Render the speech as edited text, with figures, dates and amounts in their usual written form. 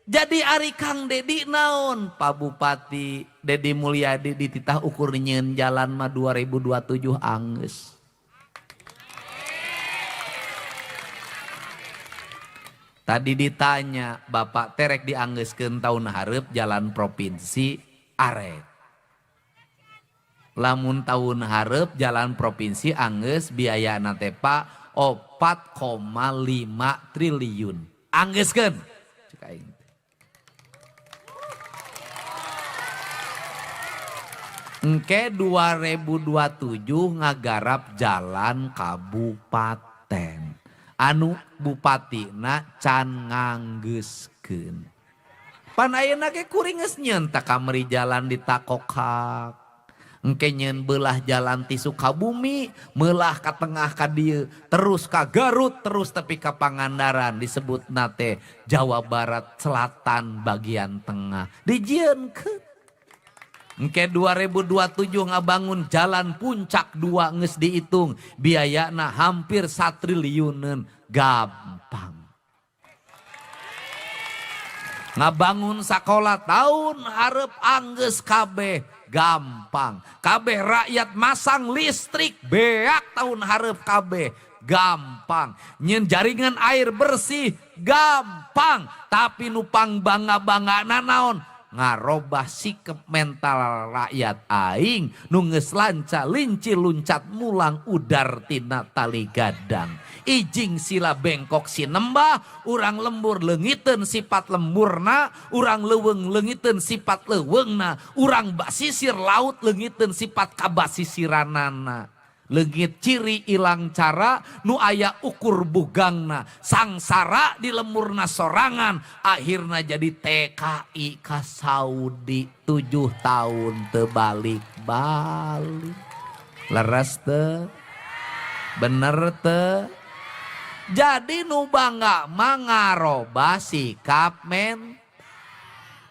Jadi ari Kang Dedi naon, Pak Bupati Dedi Mulyadi dititah ukur nyieun jalan mah 2027 anggeus. Tadi ditanya, Bapak terek dianggeuskeun tahun hareup jalan provinsi arek. Lamun tahun hareup jalan provinsi anggeus biayana teh Pak 4,5 triliun. Anggeuskeun. Cek aing. Engke 2027 ngagarap jalan kabupaten. Anu bupatina can nganggeuskeun. Pan ayeuna ge kuring geus nyieun tak kamari jalan di Takokak. Engke nyieun beulah jalan ti Sukabumi, meulah ka tengah ka dieu, terus ka Garut, terus tepi ka Pangandaran disebutna teh Jawa Barat Selatan bagian tengah. Dijieunkeun. Engke 2027 ngabangun jalan puncak 2 geus dihitung biayana hampir satriliuneun, gampang. Ngabangun sakola tahun hareup anggeus kabeh gampang. Kabeh rakyat masang listrik beak tahun hareup kabeh gampang. Nyeun jaringan air bersih gampang, tapi nu pangbangga-banggana naon? Ngarobah sikap mental rakyat aing nu geus lanca linci luncat mulang udar tina tali gadang. Ijing sila bengkok sinembah, urang lembur leungiteun sifat lemburna, urang leuweung leungiteun sifat leuweungna, urang basisir laut leungiteun sifat kabasisiranana. Leungit ciri ilang cara nu aya ukur bugangna, sangsara di lemurna sorangan, akhirna jadi TKI ka Saudi 7 tahun teu balik-balik. Leres teu? Bener teu? Jadi nu bangga mah ngarobah sikap mental.